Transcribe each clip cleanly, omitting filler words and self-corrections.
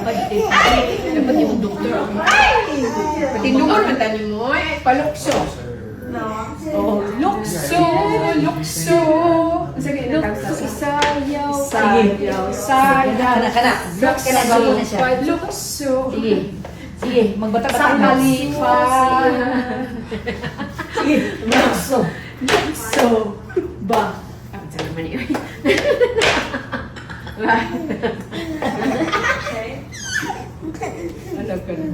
Dapat yung doktor ang Patinungon man tani mo, ay palukso. Oh, lukso, lukso. Sige, lukso, isayaw, sayaw, sayaw. Kana, kana. Lukso, Kana, gwapo na siya. lukso. Sige. Sige, magbata-bata Sa na. kalifa. Sige, lukso. Lukso. Ba. Ah, saan naman yun? Alam ka na.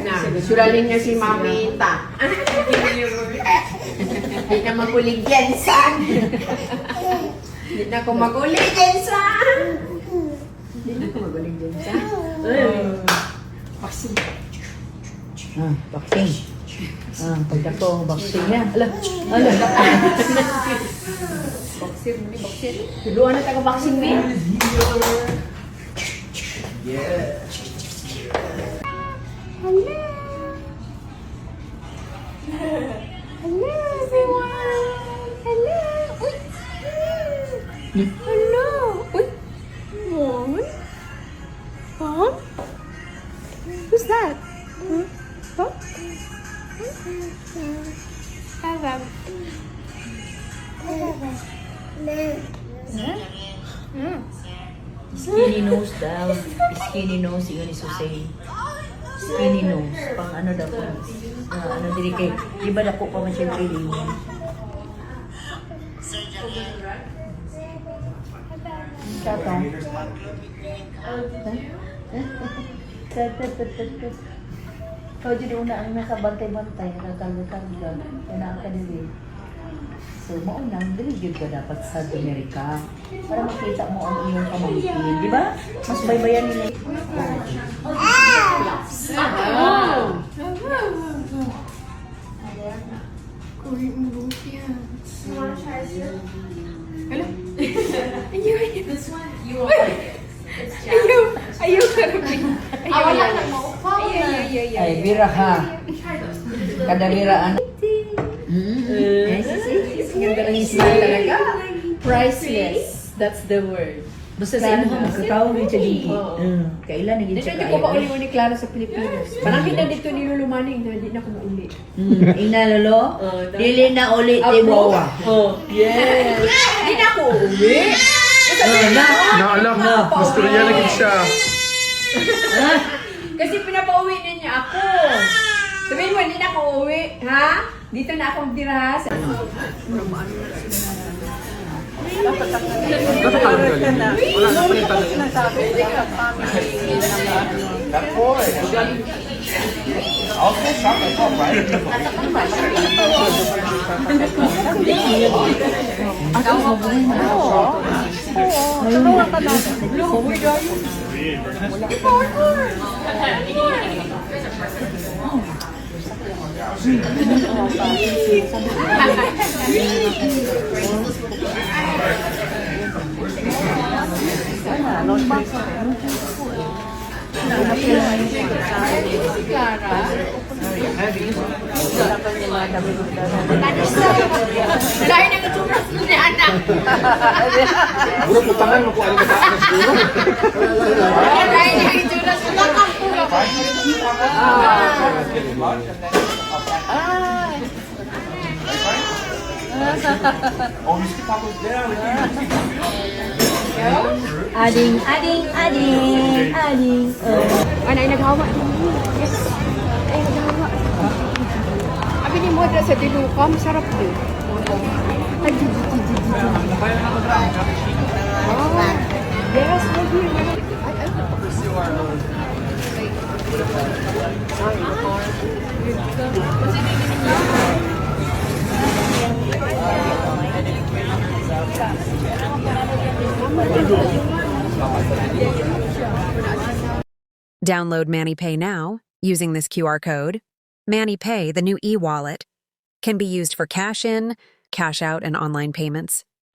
Na, sulaling niya si Mamita. Hindi na magulig yan sa. Hindi na ako magulig yan sa. Hindi na ako magulig yan sa. Boxing. Ah, boxing. Ah, pagdako, boxing na. Ala, ala. Boxer, muli boxer. Tuluan na taga boxing, be. Hello everyone! Hello! Uy! Hello! Uy! Mom? Mom? Who's that? Huh? Huh? Skinny nose daw. Skinny nose, yun ni Susay. Skinny nose. Pang ano daw po. Ah, ano dili kay, di ba dako pa man siya feeling? Tata. Tata, tata, tata. Ikaw dyan una ang nakabantay-bantay, nakatanggal-tanggal. Una ang kanili. So, maunang, dili gyud ka dapat sa Amerika. Para makita mo ang iyong pamangkin. Di ba? Mas baybayan nila. Hello? Ayaw, ayaw. This one, you won't like it. Ayaw, ayaw karapin. Ayaw, ayaw. Ayaw, ayaw, ayaw. Ay, bira ha. Kadalira ano. Ay, Ang ganda ng smile talaga. Priceless. That's the word. Basta sa inyo, magkatawag yun siya dito. Oo. Kailan naging Dito siya hindi ko pa uli-uli Clara sa Pilipinas. Parang kita dito ni Lolo Maning na hindi na ako mauli. Ina lolo, Oo, dili na uli ti Wawa. Oh, yes. Hindi na ako uuwi. Oh, na. Na alam, mas Korea na gid siya. Kasi pinapauwi na niya ako. Sabihin mo, hindi na ako uuwi. Ha? Dito na akong tira. Natatalang galing. Wala na palitan na yun. Dahil ng itsura ni anak. Mura putangan mo kung ano ka sa siguro. Dahil ng itsura sa Ading, ading, ading, ading. Oh. Ano ay naghawa? Yes. Ay naghawa. Abi ni mo sa Diluca, masarap din. Ay, di, di, di, di, di. Oh, yes, lagi. Ay, ay. Download MannyPay now using this QR code. MannyPay, the new e wallet, can be used for cash in, cash out, and online payments.